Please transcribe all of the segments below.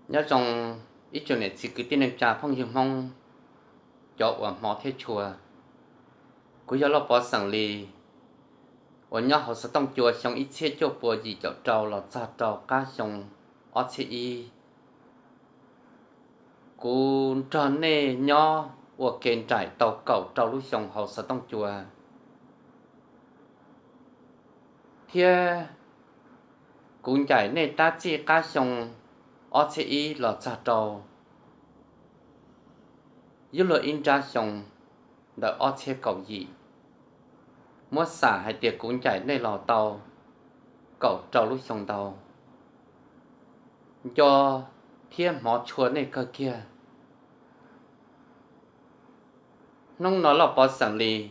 Nyob zoo ib tsoom niam txiv kwv tij neej tsa phooj ywg Hmoob, cov uas hmov thiab tshua. Kuv yog Lauj Pov xeem Lis, uas nyob hauv xov tooj cua xyoo ib txhiab cuaj pua yim caum rau los txog rau qab xyoo ob txhiab ib. Kuv nrog nej nyob ua ke nraim tau kaum rau lub xyoo hauv xov tooj cua, thiab kuv ncaim nej tab txij qab xyoo ob txhiab ib los txog rau yuav luag ib nrab xyoo ntawm ob txhiab kaum yim. Muab xam hais tias kuv ncaim nej los tau kaum rau lub xyoo ntau, nco thiab hmov tshua nej kawg kiag. Hnub no Lauj Pov xeem Lis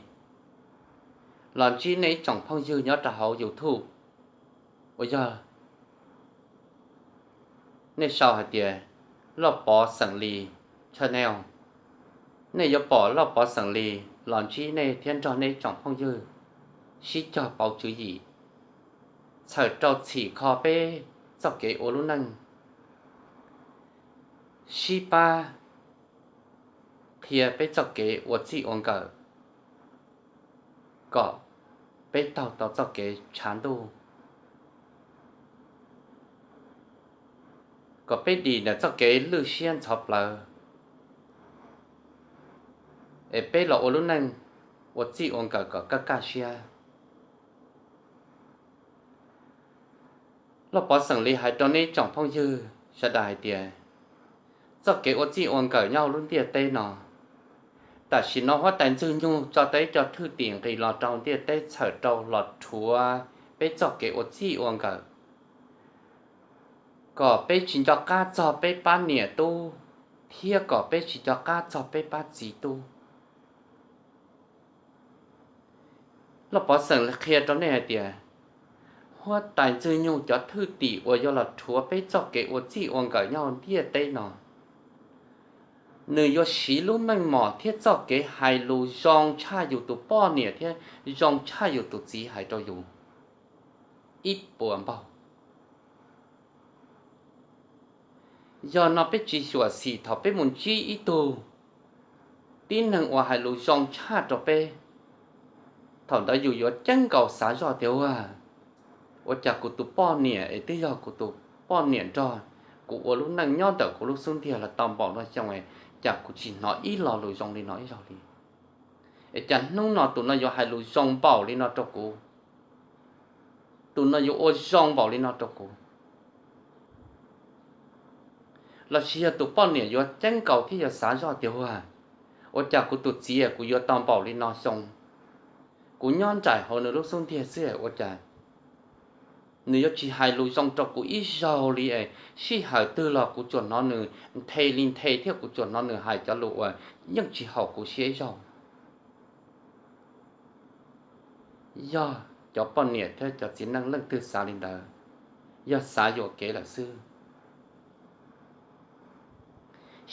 los ntsib nej ib tsoom phooj ywg nyob rau hauv YouTube uas yog nej sau hais tias Lauj Pov xeem Lis channel. Nej yuav pom Lauj Pov xeem Lis los ntsib nej thiab nrog nej ib tsoom phooj ywg sib cog pauv tswv yim, txhawm rau txhim kho peb txoj kev ua lub neej, sib pab qhia peb txoj kev ua txij ua nkawm kom peb taug tau txoj kev tshav ntuj, kom peb dim ntawm txoj kev lwj siab ntxhov plawv, es peb los ua lub neej ua txij ua nkawm kom kaj kaj siab. Lauj Pov xeem Lis hais rau nej ib tsoom phooj ywg sawv daws hais tias txoj kev ua txij ua nkawm nyob hauv lub ntiaj teb no, tam sim no huab tais Ntxwg Nyug tso tau ib co thwj tim nqis los rau ntiaj teb txhawm rau los rhuav peb txoj kev ua txij ua nkawm, kom peb tsis nco qab txog peb pab niam tub, thiab kom peb tsis nco qab txog peb pab txiv tub. Lauj Pov xeem Lis qhia rau nej hais tias huab tais Ntxwg Nyug cov thwj tim uas yuav los rhuav peb txoj kev ua txij ua nkawm nyob hauv ntiaj teb no, nws yuav siv lub meej mom thiab txoj kev hais lus zoo tshaj yus tus poj niam thiab zoo tshaj yus tus txiv hais rau yus ib puas npaug. Yog no peb tsis xyuam xim thaum peb mus ntsib ib tug tib neeg uas hais lus zoo tshaj rau peb, thaum ntawd yus yuav ceeb nkaus xav zoj tias, ua, ua cas kuv tus poj niam es twb yog kuv tus poj niam nrog kuv ua lub neej nyob ntawm kuv lub xub ntiag los tau npaum no xyoo, cas kuv tsis hnov ib lo lus zoo li no ib zaug li? Es cas hnub no tus no yuav hais lus zoo npaum li no rau kuv? Tus no yuav ua zoo npaum li no rau kuv? Los sis yog tus poj niam yuav ceeb nkaus thiab yuav xav zoj tias, ua, ua cas kuv tus txiv kuv yuav tau npaum li no xyoo, kuv nyob nraim hauv nws lub xub ntiag xwb ua cas nws yuav tsis hais lus zoo rau kuv ib zaug li es sij hawm twg los kuv tsuas hnov nws nthe li nthe thiab kuv tsuas hnov nws hais cov lus uas yeej tsis haum kuv siab ib zaug. Yog cov poj niam thiab cov txiv neej leej twg xav li ntawd, yog xav yuam kev lawm xwb.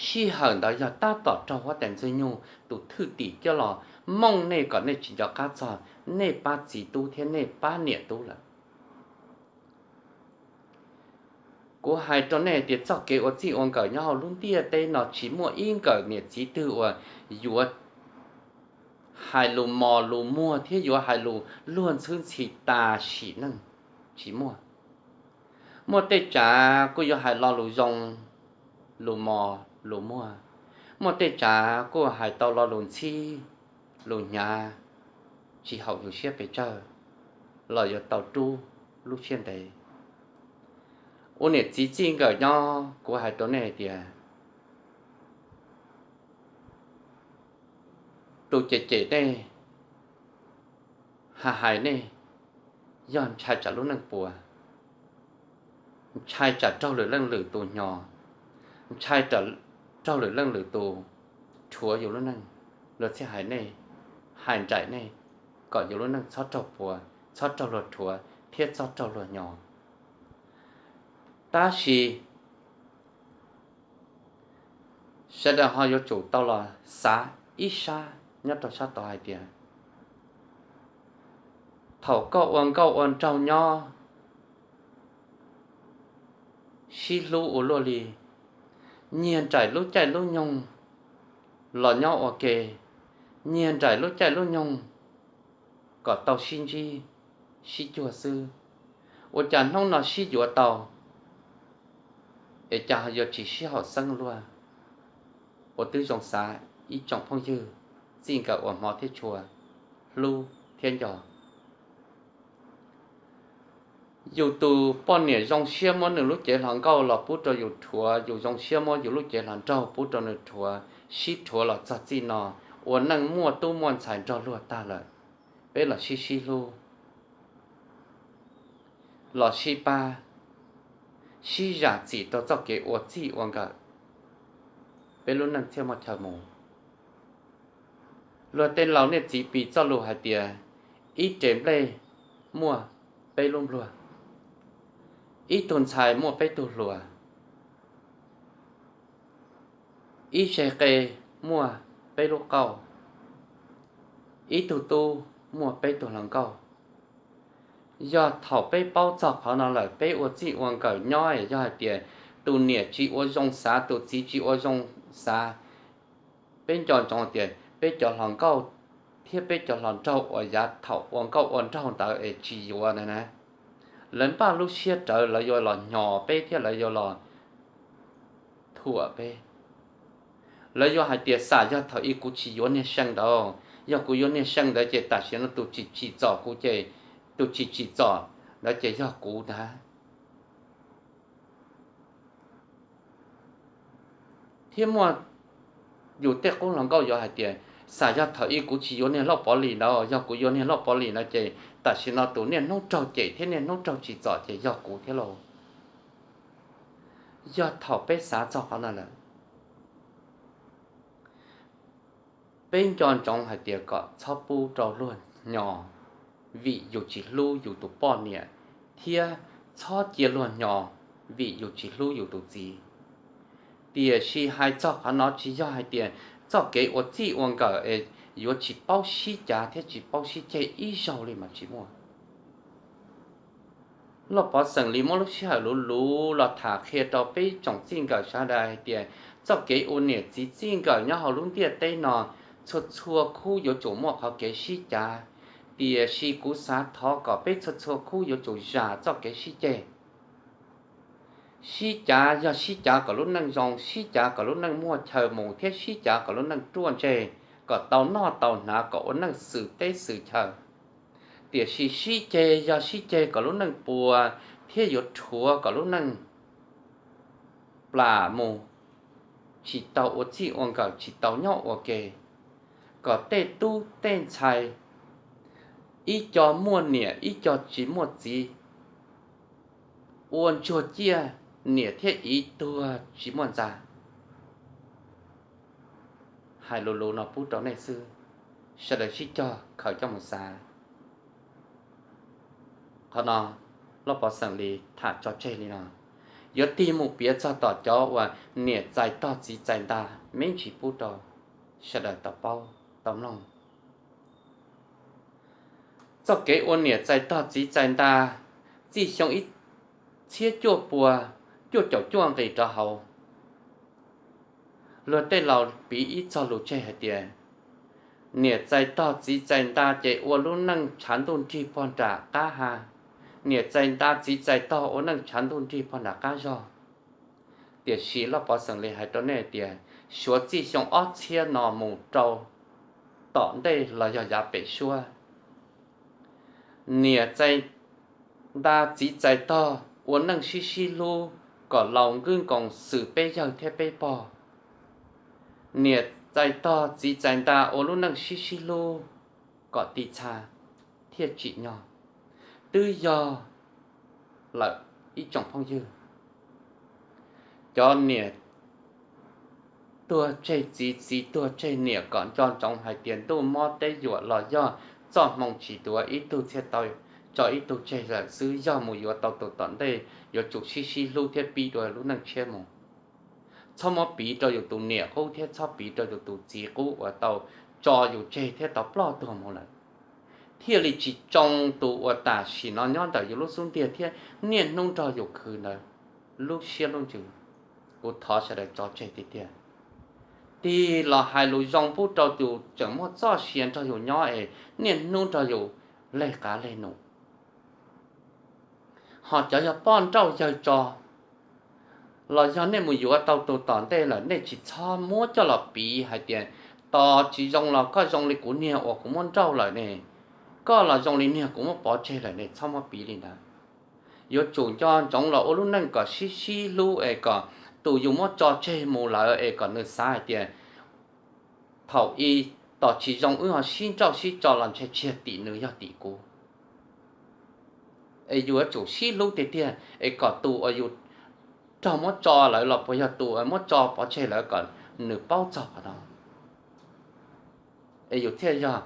Sij hawm ntawd yog tab tom raug huab tais Ntxwg Nyug tus thwj tim coj los mooj nej kom nej tsis nco qab txog nej pab txiv tub thiab nej pab niam tub lawm. Kuv hais rau nej hais tias txoj kev ua txij ua nkawm nyob hauv lub ntiaj teb no tsis muaj ib nkawm niam txiv twg uas yuav hais lus mos lus muag thiab yuav hais lus luag ntxhwb ntxhi tas sim neej, tsis muaj. Muaj tej tsav kuj yuav hais lo lus zoo, lus mos lus muag, muaj tej tsav kuj hais tau lo lus ntxhib, lus hnyav, tsis haum yus siab pes tsawg los yuav tau rub lub siab ntev. Ua niam txiv txij nkawm nyob kuv hais rau nej hais tias tus cem cem nej, hais hais nej, yog ntshai tsam lub neej puas, ntshai tsam raug lwm leej lwm tus hnyo, ntshai raug lwm leej lwm tus rhuav yus lub neej, luag thiaj hais nej, hais nraim nej kom yus lub neej txhob raug puas, txhob raug luag rhuav thiab txhob raug luag hnyo. Tab sis sawv daws ho yuav tsum tau los xav ib sab nyob rau sab tod hais tias thaum koj ua nkauj ua nraug nyob sib hlub ua luaj li, Nyiag nraim lub caij lub nyoog los nyob ua ke, nyiag nraim lub caij lub nyoog kom tau sib ntsib sib cuag xwb. Ua cas hnub no sib yuav tau es cas yuav tsis sib haum xeeb luaj? Ua twb zoo xav ib tsoom phooj ywg, txij nkawm uas hmov thiab tshua, hlub thiab nco. Yus tus poj niam zoo siab muab nws lub cev hluas nkauj los pub rau yus rhuav, yus zoo siab muab yus lub cev hluas nraug pub rau nws rhuav, sib rhuav los txog txij no, ua neej muaj tub muaj ntxhais nrog luag tag lawm, peb los sib sib hlub, los sib pab, sib zam txim rau txoj kev ua txij ua nkawm, peb lub neej thiaj muaj chaw mus. Luag tej laus niaj txiv piv txoj lus hais tias, ib rev nplej muaj peb lub npluag, ib tug ntxhais muaj peb tug hluas, ib zeg qe muaj peb lub qauj, ib tug tub muaj peb tug hluas nkauj. Yog thaum peb paub txog qhov no lawm, peb ua txij ua nkawm nyob, yog hais tias tus niam tsis ua zoo xav, tus txiv tsis ua zoo xav, peb nco ntsoov tias peb cov hluas nkauj thiab peb cov hluas nraug uas yav thaum ua nkauj ua nraug ntawd es tsis yuav na, lawv npaj lub siab rawv, lawv yuav los hnyos peb thiab lawv yuav los thuam peb. Lawv yuav hais tias xam yog thaum ub kuv tsis yuav niag see ntawd, yog kuv yuav niag see ntawd ces tam sim no tus tsis tsim txom kuv ces, tus tsis tsim txom ntawd ces yog kuv ntag. Thiab muaj yus tej qub hluas nkauj yuav hais tias, xam yog thaum ub kuv tsis yuav niag Lauj Pov Lis ntawd, yog kuv yuav niag Lauj Pov Lis ntawd ces tam sim no tus niaj hnub raug cem thiab niaj hnub raug tsim txom ces yog kuv thiab lauj. Yog thaum peb xav txog qhov no lawm, peb nco ntsoov hais tias kom txhob pub rau luag hnyos vim yus tsis hlub yus tus poj niam, thiab txhob cia luag hnyos vim yus tsis hlub yus tus txiv. Tiam sis hais txog qhov no tsis yog hais tias txoj kev ua txij ua nkawm es yuav tsis paub sib cav thiab tsis paub sib ceg ib zaug li mas tsis muaj. Lauj Pov Xeem Lis muab lub sij hawm luv luv los tham qhia rau peb tsoom txij nkawm sawv daws hais tias txoj kev ua niam txiv txij nkawm nyob hauv lub ntiaj teb no, txhua txhua khub yuav tsum muaj qhov kev sib cav. Tiam sis kuv xav thov kom peb txhua txhua khub yuav tsum zam txoj kev sib ceg. Sib cav yog sib cav kom lub neej zoo, sib cav kom lub neej muaj chaw mus thiab sib cav kom lub neej ruaj ntseg, kom tau noj tau hnav, kom ua neej xwm teb xwm chaw. Tiam sis sib ceg yog sib ceg kom lub neej puas thiab yuav rhuav kom lub neej plam mus, tsis tau ua txij ua nkawm, tsis tau nyob ua ke, kom tej tub tej ntxhais ib co muaj niam ib co tsis muaj txiv, ua ntsuag ciaj niam thiab txiv tuag tsis muaj ntxa. Hais lus lus no pub rau nej xwb, sawv daws sib cog khaws coj mus xav. Qhov no Lauj Pov Xeem Lis tham tso tseg li no, yuav tig mus piav txog tom cov uas niam txais tog txiv txais nta, me ntsis pub rau sawv daws tau paub tau mloog. Txoj kev ua niam txais tog txiv txais nta txij xyoo ib txhiab cuaj pua cuaj caum cuaj nqis rov hauv, luag tej laus piv ib txog lus tseg hais tias, niam txais tog txiv txais nta ces ua lub neej tshav ntuj nrig pog nram qab ha, niam txais nta txiv txais tog ua neej tshav ntuj nrig pog nram qab zog. Tiam sis Lauj Pov Xeem Lis hais rau nej tias, suav txij xyoo ob txhiab no mus rau tom ntej los yog yav pem suab, niam txais nta txiv txais tog ua neej sib sib hlub kom laus nkwj nkoos xws peb yawg thiab peb pog. Niam txais tog txiv txais nta ua lub neej sib sib hlub kom ti txha thiaj tsim nyog. Twb yog lawm ib tsoom phooj ywg, cov niam tuag tseg txiv, txiv tuag tseg niam kom nco ntsoov hais tias ntuj mob teb yuam los yog txoj hmoo tsis tuav, ib tug txhiaj tau tso ib tug tseg lawm xwb. Yog mus yuav tau tus tom ntej yuav tsum sib sib hlub thiab pib dua lub neej tshiab mus. Txhob muab piv rau yus tus niam qub thiab txhob piv rau yus tus txiv qub uas tau tso yus tseg thiab tau ploj tuag mus lawm, thiaj li tsis tsoo tus uas tam sim no nyob ntawm yus lub xub ntiag thiab niaj hnub nrog yus khwv ntawd lub siab lub ntsws. Kuv thov sawv daws tso tseg tiag tiag. Tig los hais lus zoo pub rau tus tseem muaj txoj sia nrog yus nyob es niaj hnub nrog yus leg qav leg num. Ho cov yog poj nrauj yawg tso, los yog nej mus yuav tau tus tom ntej lawm, nej tsis txhob muab coj los piv hais tias tos tsis zoo los koj zoo li kuv niag uas kuv muab nrauj lawm ne, koj los zoo li niag kuv muab pov tseg lawm ne, txhob muab piv li ntawd. Yuav tsum nco ntsoov los ua lub neej kom sib sib hlub es kom tus yus muab tso tseg mus lawm es kom nws xav hais tias thaum i tos tsis zoo wb ho sib nrauj sib tso los ntshe tsis yog tim nws, yog tim kuv. Es yus yuav tsum sib hlub tiag tiag es kom tus uas yus raug muab tso lawm los puas yog tus uas muab tso pov tseg lawm kom nws paub txog qhov no. Es yus thiaj yog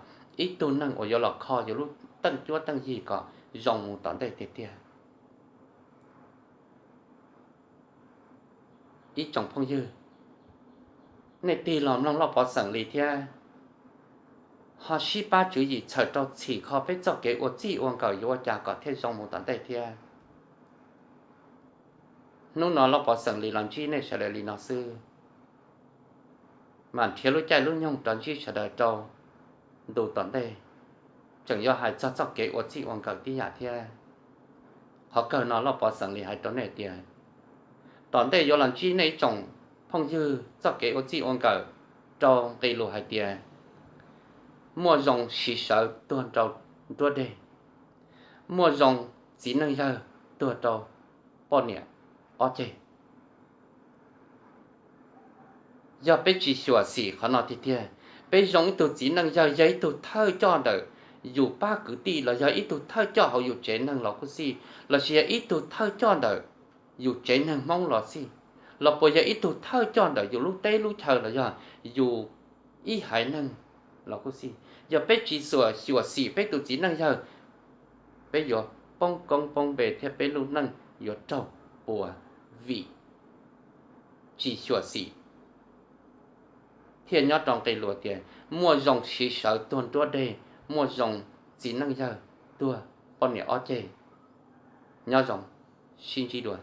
ib tug neeg uas yuav los kho yus lub teej cuab teej yig kom zoo mus tom ntej tiag tiag. Ib tsoom phooj ywg, nej tig los mloog Loj Pov xeem Lis thiab ho sib pab tswv yim txhawm rau txhim kho peb txoj kev ua txij ua nkawm yuav ua cas kom thiaj zoo mus tom ntej thiab. Hnub no Loj Pov xeem Lis los ntsib nej sawv daws li no xwb, mam nrhiav lub caij lub nyoog rov ntsib sawv daws rau ntu tom ntej, tseem yuav hais txog txoj kev ua txij ua nkawm tib yam thiab. Qhov kawg no Loj Pov xeem Lis hais rau nej tias, tom ntej yuav los ntsib nej ib tsoom phooj ywg txoj kev ua txij ua nkawm rau nqe lus hais tias, muaj zoo siv sawv tuag rau nruab deg, muaj zoo txiv neej yawg tuag rau poj niam ob ceg. Yog peb tsis xyuam xim qhov no tiag tiag, peb zoo ib tug txiv neej yawg yog ib tug thawj coj ntawm yus pab kwv tij los yog ib tug thawj coj hauv yus tsev neeg los kuj xij, lossis yog ib tug thawj coj ntawm yus tsev neeg Hmoob los xij, los puas yog ib tug thawj coj ntawm yus lub teb lub chaw los yog yus ib haiv neeg los kuj xij, yog peb tsis xyuam xim peb tus txiv neej yawg, peb yuav poob koob poob npe thiab peb lub neej yuav raug puas vim tsis xyuam xim. Thiaj nyob rau nqe lus tias, muaj zoo siv sawv tuag nruab deg, muaj zoo txiv neej yawg tuag poj niam ob ceg. Nyob zoo, sib ntsib dua.